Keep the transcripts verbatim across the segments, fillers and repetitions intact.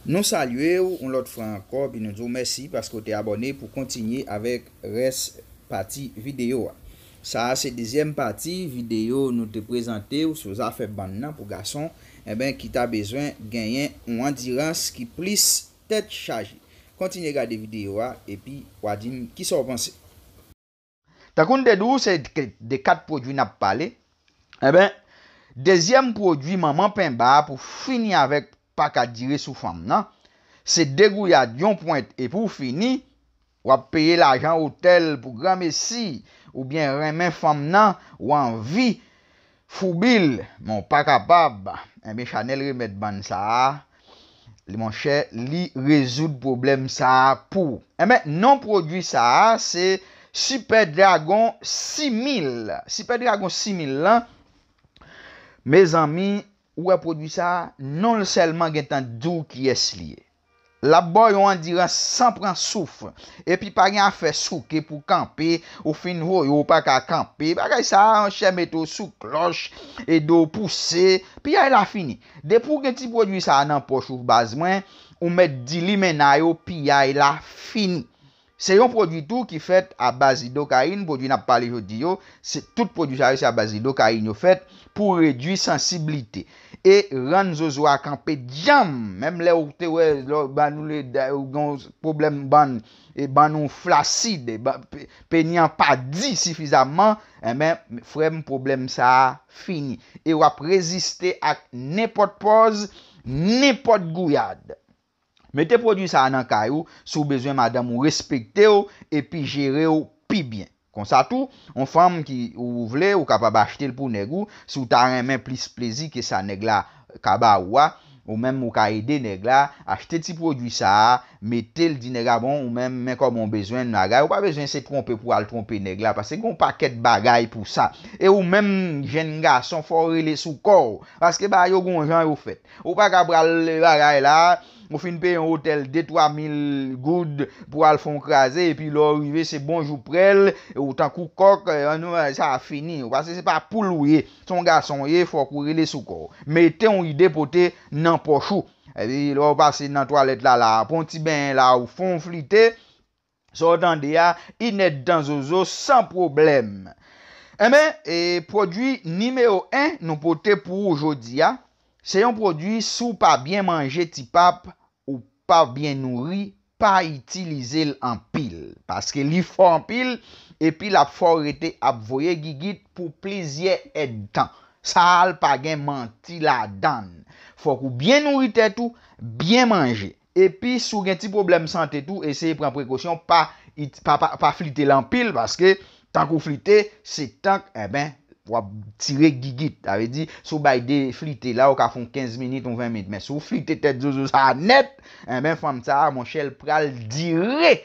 Nou salye w yon lòt fwa ankò, epi nou di w mèsi paske w te abòne pou kontinye avèk rès pati videyo a. Sa a se dezyèm pati videyo nou te prezante w sou zafè bann nan pou gason, enben, ki ta bezwen genyen yon andirans ki plis tèt chaje. Kontinye gade videyo a, epi w a di m kisa w panse. Tankou n te di w, se de kat pwodui n ap pale. Enben, dezyèm pwodui manman penba a pou fini avèk pa ka dire sou fanm nan, se de gouyad yon pwent epi w fini, w ap peye lajan otèl pou granmesi, oubyen renmen fanm nan, w anvi foubi l, men w pa kapab. Enben, Chanèl remèd bann sa a, li, monchè, li rezoud pwoblèm sa a pou ou. Enben, non pwodui sa a se Super Dragon sis mil. Super Dragon sis mil lan, mezanmi, ou wè pwodui sa a, non l sèlman gentan di w kiyès li ye. L ap ba w yon andirans san pran souf. Epi pa gen afè souke pou kanpe, ou fin voye, ou pa ka kanpe. Bagay sa a, monchè, mete w sou klòch, e do w pouse, piyay la fini. Depi w gen ti pwodui sa a nan pòch ou, baz mwen, ou mèt di limena yo, piyay la fini. Se yon pwodui tou ki fèt a baz lidokayin, pwodui n ap pale jodi yo, se tout pwodui sa yo se a baz lidokayin yo fèt pou redui sansiblite e rann zozo a kanpe djanm. Menm lè ou te wè, lè w, bann ou le, ou gen yon pwoblèm bann, e bann ou flasid, e ba-, pe-, peni an pa di sifizamman, enben, frè m, pwoblèm sa a fini. E w ap reziste ak nenpòt pòz, nenpòt gouyad. Mete pwodui sa a nan kay ou si w bezwen madanm ou respekte w epi jere w pi byen. Konsa tou, yon fanm ki ou vle, ou kapab achte l pou nèg ou, si w ta renmen plis plezi ke sa nèg la ka ba ou a, ou menm ou ka ede nèg la, achte ti pwodui sa a, mete l, di nèg la, bon, ou menm, men kòman w bezwen bagay, ou pa bezwen se twonpe pou al twonpe nèg la, paske gen yon pakèt bagay pou sa. E ou menm, jenn gason, fò w rele sou kò w, paske bagay yo gen yon jan yo fèt. Ou pa ka pral bagay la, ou fin peye yon otèl de twa mil goud pou al fè yon kraze, epi lè w rive, se bonjou prèl, ou tankou kòk, e, nou, sa a fini. Ou paske se pa poul ou ye, se yon gason ou ye, fòk ou rele sou kò w. Mete yon ide pote nan pòch ou. Epi lè w pase nan twalèt la, la, pran yon ti benyen la, ou fè yon flite, sa w tande a, inèdtan zozo san pwoblèm. Enben, e, pwodui nimewo en nou pote pou ou jodi a, se yon pwodui si w pa byen manje ti pap, ou pa byen nouri, pa itilize l anpil. Paske li fò anpil, epi l ap fè w rete ap voye gigit pou plizyè èdtan. Sa a l pa gen manti ladan l. Fòk ou byen nouri tèt ou, byen manje. Epi, si w gen ti pwoblèm sante tou, eseye pran prekosyon, pa, pa, pa, pa flite l anpil, paske tank ou flite, se tank, enben, w ap tire gigit. Sa vle di, si w bay de flite la, ou ka fè yon kenz minit, yon ven minit. Men si w flite tèt zozo sa a nèt, enben, fanm sa a, monchè, l pral dire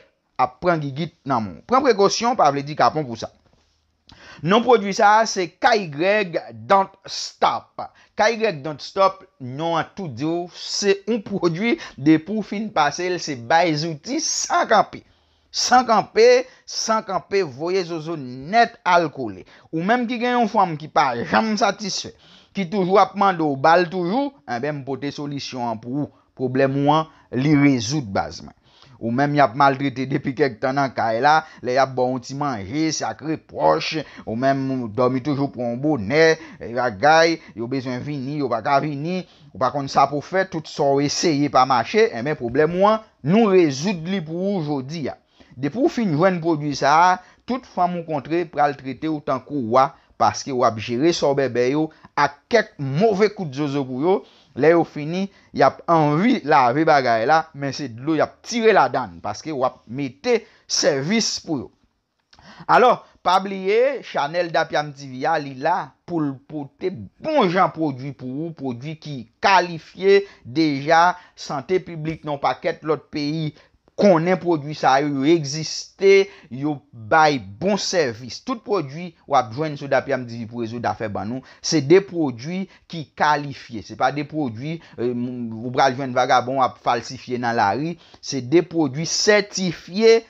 ap pran gigit nan men w. Pran prekosyon, pa vle di kapon pou sa. Non pwodui sa a se K Y Don't Stop. K Y Don't Stop, non an tou di w, se yon pwodui, depi w fin pase l, se bay zouti san kanpe. San kanpe, san kanpe, voye zozo nèt al kole. Ou menm ki gen yon fanm ki pa janm satisfè, ki toujou ap mande w ba l toujou, enben, m pote solisyon an pou ou. Pwoblèm ou an, li rezoud, baz mwen. Ou menm y ap maltrete depi kèk tan nan kay la, lè y ap ba w yon ti manje, se ak repwòch, ou menm ou dòmi toujou pran yon bonè, e bagay, yo bezwen vini, yo pa ka vini, ou pa konn sa pou w fè, tout sa w eseye pa mache, enben pwoblèm ou an, nou rezoud li pou ou jodi a. Depi w fin jwenn pwodui sa a, tout fanm ou kontre pral trete w tankou wa, paske w ap jere sa w bèbè yo ak kèk move kout zozo pou yo. Lè yo fini, y ap anvi lave bagay la, men se dlo y ap tire ladan l, paske w ap mete sèvis pou yo. Alò, pa bliye, chanèl Dapyam T V a, li la pou l pote bon jan pwodui pou ou, pwodui ki kalifye deja, sante piblik nan yon pakèt lòt peyi konnen pwodui sa yo, yo egziste, yo bay bon sèvis. Tout pwodui w ap jwenn sou Dapyam T V pou rezoud afè bann ou, se de pwodui ki kalifye. Se pa de pwodui, e, m-, ou pral jwenn vagabon ap falsifye nan lari. Se de pwodui sètifye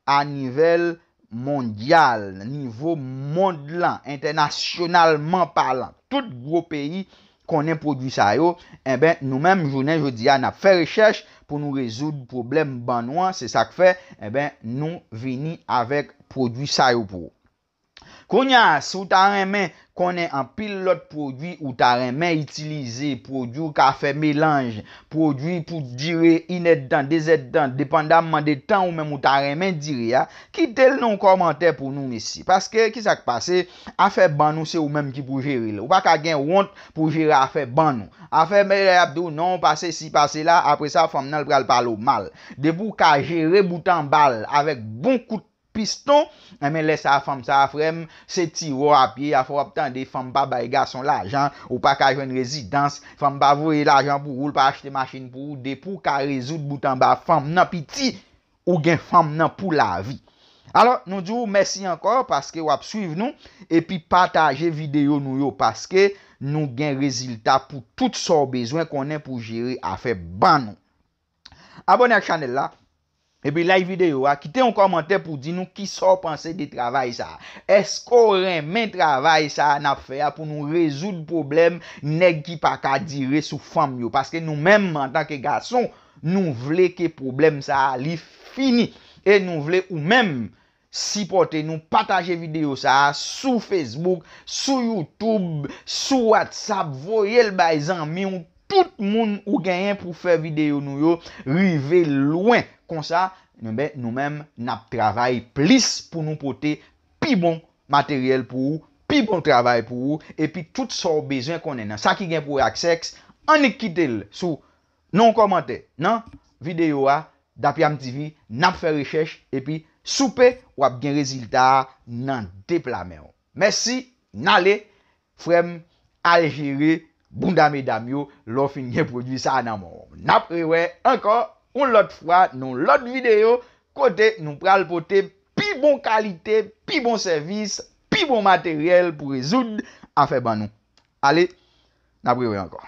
a nivel mondyal, nivo mond lan, entènasyonalman palan. Tout gwo peyi konnen pwodui sa yo. Enben, nou menm, jounen jodi a, n ap fè rechèch pou nou rezoud pwoblèm ban nou an, se sa k fè, enben, nou vini avèk pwodui sa yo pou ou. Kounye a, si w ta renmen konnen anpil lòt pwodui ou ta renmen itilize, pwodui w ka fè melanj, pwodui pou dire inèdtan, dezèdtan, depandamman de tan ou menm ou ta renmen dire a, kite l nan yon kòmantè pou nou, mesye. Paske, ki sa k pase? Afè ban nou, se ou menm ki pou jere l. Ou pa ka gen wont pou jere afè ban nou. Afè, men, y ap di w non, pase si, pase la, apre sa, fanm nan l pral pale w mal. Depi w ka jere bout anba l avèk bon kout piston, enben lè sa a, fanm sa a, frè m, se ti wò a pye a, fò w ap tande fanm pa bay gason lajan, ou pa ka jwenn rezidans, fanm pa voye lajan pou ou, l pa achte machin pou ou, depi w ka rezoud bout anba fanm nan piti, ou gen fanm nan pou lavi. Alò, nou di w mèsi ankò paske w ap swiv nou, epi pataje videyo nou yo paske nou gen rezilta pou tout sa w bezwen konnen pou jere afè ban nou. Abòne ak chanèl la, epi like videyo a, kite yon kòmantè pou di nou kisa w panse de travay sa a. Èske w renmen travay sa a n ap fè a pou nou rezoud pwoblèm nèg ki pa ka dire sou fanm yo? Paske nou menm, antanke gason, nou vle ke pwoblèm sa a li fini. E nou vle ou menm sipòte nou, pataje videyo sa a sou Facebook, sou YouTube, sou WhatsApp, voye l bay zanmi w, tout moun ou genyen pou fè videyo nou yo rive lwen. Konsa, nou, ben, nou menm, n ap travay plis pou nou pote pi bon materyèl pou ou, pi bon travay pou ou, epi tout sa w bezwen konnen nan sa ki gen pou wè ak sèks, annik kite l sou nan yon kòmantè nan videyo a, Dapyam T V, n ap fè rechèch, epi soupe, w ap gen rezilta a nan de pla men w. Mèsi, n ale, frè m, al jere bounda medam yo, lè w fin gen pwodui sa a nan men w. N ap rewè ankò yon lòt fwa, nan yon lòt videyo, kote nou pral pote pi bon kalite, pi bon sèvis, pi bon materyèl pou rezoud afè ban nou. Ale, n ap rewè ankò.